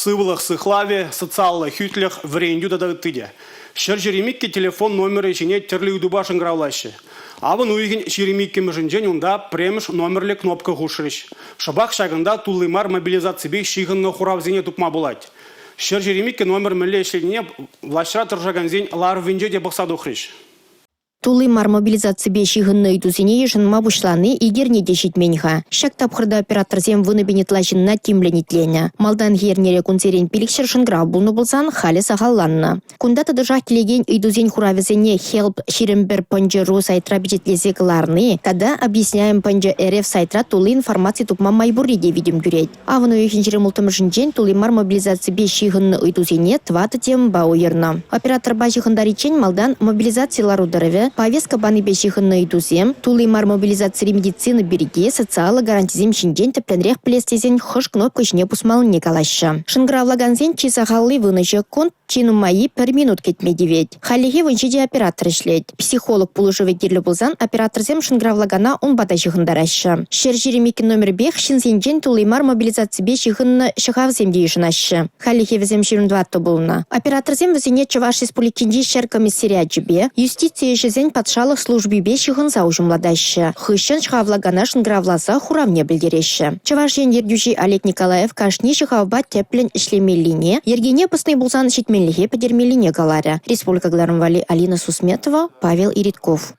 Сывлӑх сыхлавӗ, социаллӑ хӳтлӗх, вӗрентӳ тата ытти те. 122 телефон номерӗ ҫине тӗрлӗ ыйтупа шӑнкӑравлаҫҫӗ. Авӑн уйӑхӗн 22-мӗшӗнчен унта пӗрремӗш номерлӗ кнопка хушрӗҫ. Шӑпах ҫакӑнта тулли мар мобилизаципе ҫыхӑннӑ хуравсене тупма пулать. 122 номер мӗнле ӗҫленине влаҫра тӑрӑшакансен ларӑвӗнче те пӑхса тухрӗҫ. Тулли мар мобилизаципе ҫыхӑннӑ ыйтусене йышӑнма пуҫлани ик эрне те ҫитмен-ха. Ҫак тапхӑрта операторсем 10 000 ытла ҫынна тимлӗн итленӗ. Малтанхи эрнере кунсерен 500 шӑнкӑрав пулнӑ пулсан халӗ сахалланнӑ. Кунта тӑтӑшах килекен ыйтусен хуравӗсене Help 21 пӑнчӑ ру сайтра пичетлесе кӑларни тата Объясняем пӑнчӑ РФ сайтра тулли информаци тупма май пурри те витӗм кӳрет. Авӑн уйӑхӗн 26-мӗшӗнчен тулли мар мобилизаципе ҫыхӑннӑ ыйтусене тӑватӑ темӑпа уйӑрнӑ. Операторпа ҫыхӑнтариччен малтан мобилизаци лару-тӑрӑвӗ, повестка панипе ҫыхӑннӑ ыйтусем, тулли мар мобилизацири медицина пирки, социаллӑ гарантисем ҫинчен тӗплӗнрех пӗлес тесен хӑш кнопка ҫине пусмаллине калаҫҫӗ. Шӑнкӑравлакансен чи сахалли вунӑ ҫеккунт, чи нумаййи пӗр минут кӗтме тивет. Хальлӗхе 17 оператор ӗҫлет. Психолог пулӑшӑвӗ кирлӗ пулсан операторсем шӑнкӑравлакана унпа та ҫыхӑнтараҫҫӗ. 122 номерпех ҫынсенчен тулли мар мобилизаципе ҫыхӑннӑ ҫӑхавсем те йышӑнаҫҫӗ. Хальлӗхе вӗсем 24 пулнӑ. Операторсем вӗсене Чӑваш Республикинчи ҫӗр комиссариачӗпе, юстици ӗҫӗсен патшалӑх службипе ҫыхӑнса уҫӑмлатаҫҫӗ. Хыҫҫӑн ҫӑхавлакана шӑнкӑравласа хуравне пӗлтереҫҫӗ. Чӑваш Ен ертӳҫи Олег Николаев кашни ҫӑхавпа тӗплӗн ӗҫлемеллине, йӗркене пӑсни пулсан ҫитменлӗхе пӗтермеллине каларӗ. Республика кӑларӑм валли Алина Сусметова, Павел Иритков.